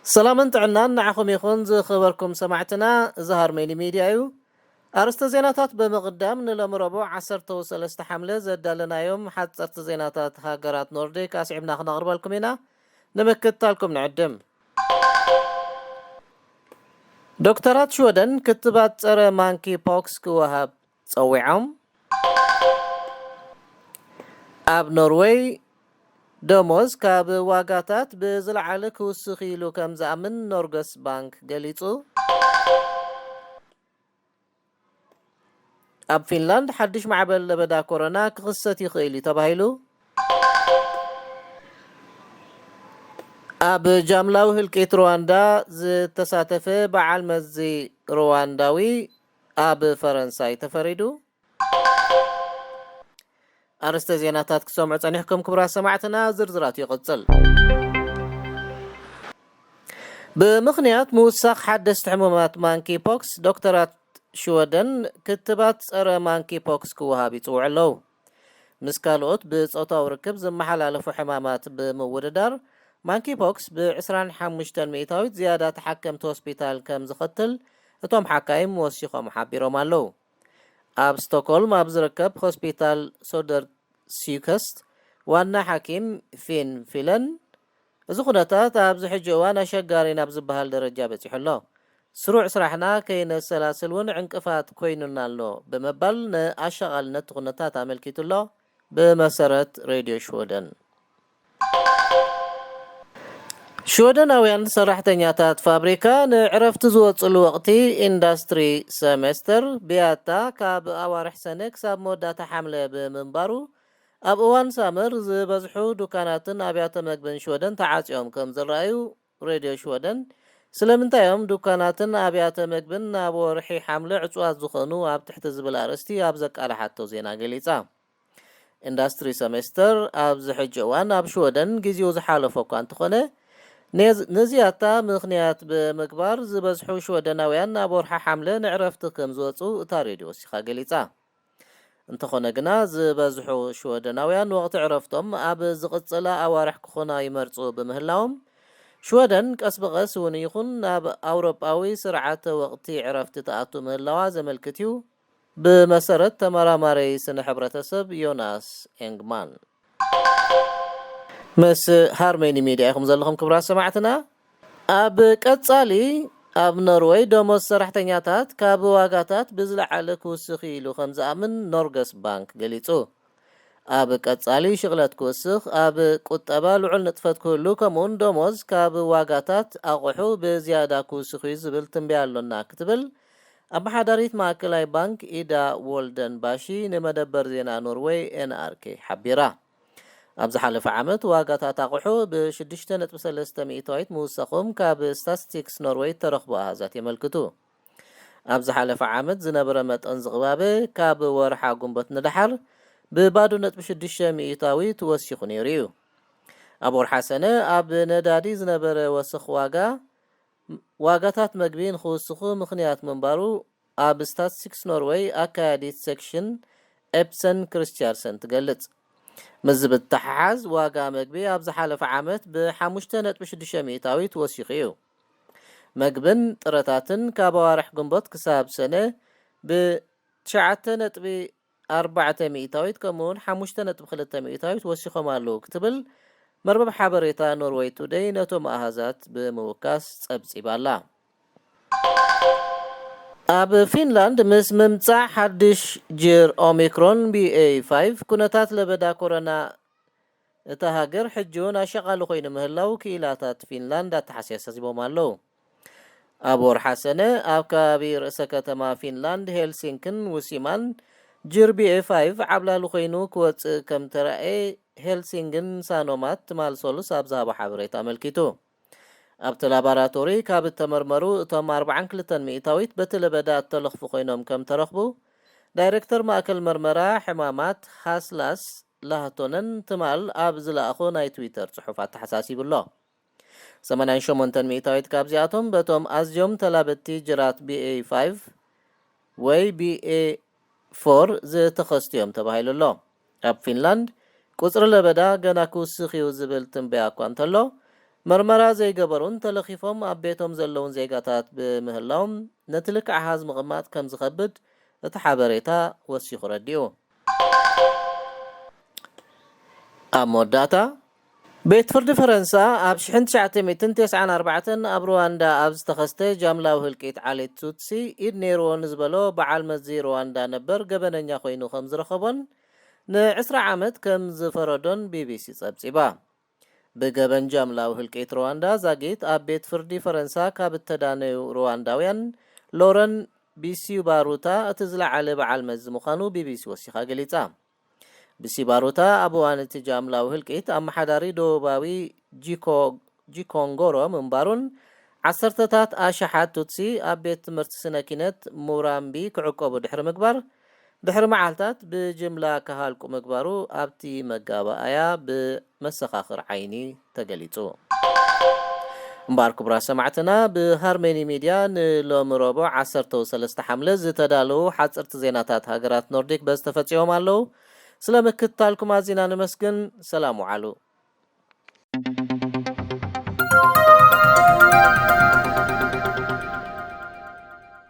ሰላምን ጥዕናን ንዓኹም ይኹን ዝኸበርኩም ሰማዕትና፣ እዚ ሃርመኒ ሚድያ እዩ። ኣርእስተ ዜናታት ብምቕዳም፣ ንሎሚ ረቡዕ ዓሰርተ ሰለስተ ሓምለ ዘዳለናዮም ሓጸርቲ ዜናታት ሃገራት ኖርዲክ ኣስዒብና ክነቕርበልኩም ኢና። ንምክትታልኩም ንዕድም። ዶክተራት ሽወደን ክትባት ጸረ ማንኪ ፖክስ ክወሃብ ጸዊዖም። ኣብ ኖርወይ ደሞዝ ካብ ዋጋታት ብዝለዓለ ክውስኽ ኢሉ ከም ዝኣምን ኖርገስ ባንክ ገሊጹ። ኣብ ፊንላንድ ሓድሽ ማዕበል ለበዳ ኮሮና ክኽሰት ይኽእል እዩ ተባሂሉ። ኣብ ጃምላዊ ህልቂት ሩዋንዳ ዝተሳተፈ በዓል መዚ ሩዋንዳዊ ኣብ ፈረንሳይ ተፈሪዱ። ኣርእስተ ዜናታት ክሰምዑ ጸኒሕኩም ክቡራት ሰማዕትና፣ ዝርዝራቱ ይቕጽል። ብምኽንያት ምውሳኽ ሓደስቲ ሕሙማት ማንኪ ፖክስ፣ ዶክተራት ሽወደን ክትባት ጸረ ማንኪ ፖክስ ክወሃብ ይጽውዑ ኣለዉ። ምስ ካልኦት ብጾታዊ ርክብ ዝመሓላለፉ ሕማማት ብምውድዳር፣ ማንኪ ፖክስ ብ ዕስራን ሓሙሽተን ሚእታዊት ዝያዳ ተሓከምቲ ሆስፒታል ከም ዝኸትል እቶም ሓካይም ወሲኾም ሓቢሮም ኣለዉ። ኣብ ስቶክሆልም ኣብ ዝርከብ ሆስፒታል ሶደር ሲዩከስት ዋና ሓኪም ፊን ፊለን፣ እዚ ኩነታት ኣብዚ ሕጂ እዋን ኣሸጋሪ ናብ ዝበሃል ደረጃ በጺሑ ኣሎ። ስሩዕ ስራሕና ከይነሰላስል እውን ዕንቅፋት ኮይኑና ኣሎ ብምባል ንኣሻቓልነት እቲ ኩነታት ኣመልኪቱ ኣሎ። ብመሰረት ሬድዮ ሽወደን፣ ሽወደናውያን ሰራሕተኛታት ፋብሪካ ንዕረፍቲ ዝወፅሉ ወቕቲ ኢንዳስትሪ ሰሜስተር ብያታ ካብ ኣዋርሕ ሰነ ክሳብ መወዳእታ ሓምለ ብምንባሩ፣ ኣብ እዋን ሳመር ዝበዝሑ ዱካናትን ኣብያተ መግብን ሽወደን ተዓፅዮም ከም ዝረኣዩ ሬድዮ ሽወደን፣ ስለምንታይ እዮም ዱካናትን ኣብያተ መግብን ኣብ ወርሒ ሓምለ ዕፁዋት ዝኾኑ ኣብ ትሕቲ ዝብል ኣርእስቲ ኣብ ዘቃለሓቶ ዜና ገሊፃ። ኢንዳስትሪ ሰሜስተር ኣብዚ ሕጂ እዋን ኣብ ሽወደን ግዜኡ ዝሓለፎ እኳ እንተኾነ፣ ነዝ-፣ ነዚያታ ምኽንያት ብምግባር ዝበዝሑ ሽወደናውያን ኣብ ወርሒ ሓምለ ንዕረፍቲ ከም ዝወፁ እታ ሬድዮ ወሲኻ ገሊፃ። እንተኾነ ግና፣ ዝበዝሑ ሽወደናውያን ወቕቲ ዕረፍቶም ኣብ ዝቕጽላ ኣዋርሕ ክኾና ይመርጹ ብምህላዎም፣ ሽወደን ቀስ ብቐስ እውን ይኹን ናብ ኣውሮጳዊ ስርዓተ ወቕቲ ዕረፍቲ ትኣቱ ምህላዋ ዘመልክት እዩ፣ ብመሰረት ተመራማሪ ስነ ሕብረተሰብ ዮናስ ኤንግማን። ምስ ሃርሜኒ ሚድያ ኢኹም ዘለኹም ክቡራት ሰማዕትና። ኣብ ቀጻሊ፣ ኣብ ኖርወይ ደሞዝ ሰራሕተኛታት ካብ ዋጋታት ብዝለዓለ ክውስኽ ኢሉ ከም ዝኣምን ኖርገስ ባንክ ገሊጹ። ኣብ ቀጻሊ ሽቕለት ክውስኽ፣ ኣብ ቁጠባ ልዑል ንጥፈት ክህሉ፣ ከምኡውን ደሞዝ ካብ ዋጋታት ኣቑሑ ብዝያዳ ክውስኽ እዩ ዝብል ትንበያ ኣሎና ክትብል ኣመሓዳሪት ማእከላይ ባንክ ኢዳ ዎልደን ባሺ ንመደበር ዜና ኖርወይ ኤን ኣር ኬ ሓቢራ። ኣብ ዝሓለፈ ዓመት ዋጋታት ኣቑሑ ብሽዱሽተ ነጥቢ ሰለስተ ሚእታዊት ምውሳኾም ካብ ስታትስቲክስ ኖርወይ እተረኽቡ ኣሃዛት የመልክቱ። ኣብ ዝሓለፈ ዓመት ዝነበረ መጠን ዝቕባበ ካብ ወርሓ ጉንበት ንደሓር ብባዶ ነጥቢ ሽዱሽተ ሚእታዊት ወሲኹ ነይሩ እዩ። ኣብ ወርሓ ሰነ ኣብ ነዳዲ ዝነበረ ወሰኽ ዋጋ፣ ዋጋታት መግቢ ንኽውስኹ ምኽንያት ምንባሩ ኣብ ስታትስቲክስ ኖርወይ ኣካያዲት ሴክሽን ኤፕሰን ክርስቲያርሰን ትገልጽ። ምስዚ ብተሓሓዝ፣ ዋጋ መግቢ ኣብ ዝሓለፈ ዓመት ብሓሙሽተ ነጥቢ ሽዱሽተ ሚእታዊት ወሲኹ እዩ። መግብን ጥረታትን ካብ ኣዋርሕ ግንቦት ክሳብ ሰነ ብትሽዓተ ነጥቢ ኣርባዕተ ሚእታዊት፣ ከምኡውን ሓሙሽተ ነጥቢ ክልተ ሚእታዊት ወሲኾም ኣለዉ ክትብል መርበብ ሓበሬታ ኖርወይ ቱደይ ነቶም ኣሃዛት ብምውካስ ጸብጺባ ኣላ። ኣብ ፊንላንድ ምስ ምምጻእ ሓድሽ ጅር ኦሚክሮን ቢ ኤ ፋይቭ፣ ኩነታት ለበዳ ኮሮና እታ ሃገር ሕጂ እውን ኣሻቓሊ ኮይኑ ምህላው ክኢላታት ፊንላንድ ኣተሓሳሲቦም ኣለዉ። ኣብ ወርሓ ሰነ ኣብ ከባቢ ርእሰ ከተማ ፊንላንድ ሄልሲንክን ውሲማን ጅር ቢ ኤ ፋይቭ ዓብላሊ ኮይኑ ክወጽእ ከም ተራእየ ሄልሲንግን ሳኖማት ትማል ሰሉስ ኣብ ዝሃቦ ሓበሬታ ኣመልኪቱ። ኣብቲ ላባራቶሪ ካብ እተመርመሩ እቶም ኣርባዓን ክልተን ሚእታዊት በቲ ለበዳ እተለኽፉ ኮይኖም ከም ተረኽቡ ዳይሬክተር ማእከል መርመራ ሕማማት ሃስላስ ላህቶነን ትማል ኣብ ዝለኣኾ ናይ ትዊተር ጽሑፍ ኣተሓሳሲቡ ኣሎ። ሰማንያን ሸሞንተን ሚእታዊት ካብዚኣቶም በቶም ኣዝዮም ተላበድቲ ጅራት ቢ ኤ ፋይቭ ወይ ቢ ኤ ፎር ዝተኸስቱ እዮም ተባሂሉ ኣሎ። ኣብ ፊንላንድ ቁጽሪ ለበዳ ገና ክውስኽ እዩ ዝብል ትንበያ እኳ እንተሎ፣ መርመራ ዘይገበሩን ተለኺፎም ኣብ ቤቶም ዘለውን ዜጋታት ብምህላዎም ነቲ ልክዕ ኣሃዝ ምቕማጥ ከም ዝኸብድ እቲ ሓበሬታ ወሲኹ ረዲኡ። ኣብ መወዳእታ፣ ቤት ፍርዲ ፈረንሳ ኣብ ሽሕን ትሽዓተ ሚእትን ተስዓን ኣርባዕተን ኣብ ሩዋንዳ ኣብ ዝተኸስተ ጃምላዊ ህልቂት ዓሌት ቱትሲ ኢድ ነይርዎ ንዝበሎ በዓል መዚ ሩዋንዳ ነበር ገበነኛ ኮይኑ ከም ዝረኸቦን ንዕስራ ዓመት ከም ዝፈረዶን ቢቢሲ ጸብጺባ። ብገበን ጃምላዊ ህልቂት ሩዋንዳ ዛጊት ኣብ ቤት ፍርዲ ፈረንሳ ካብ እተዳነዩ ሩዋንዳውያን ሎረን ቢሲባሩታ እቲ ዝለዓለ በዓል መዚ ምዃኑ ቢቢሲ ወሲኻ ገሊጻ። ብሲባሩታ ኣብ እዋን እቲ ጃምላዊ ህልቂት ኣመሓዳሪ ደቡባዊ ጂኮ-፣ ጂኮንጎሮ ምንባሩን ዓሰርተታት ኣሽሓት ቱትሲ ኣብ ቤት ትምህርቲ ስነ ኪነት ሙራምቢ ክዕቆቡ ድሕሪ ምግባር፣ ድሕሪ መዓልታት ብጅምላ ክሃልቁ ምግባሩ ኣብቲ መጋባእያ ብመሰኻኽር ዓይኒ ተገሊጹ። እምበኣር ክቡራት ሰማዕትና፣ ብሃርመኒ ሚድያ ንሎሚ ረቡዕ ዓሰርተ ሰለስተ ሓምለ ዝተዳለዉ ሓጸርቲ ዜናታት ሃገራት ኖርዲክ በዚ ተፈጺሞም ኣለዉ። ስለ ምክትታልኩም ኣዚና ነመስግን። ሰላም ውዓሉ።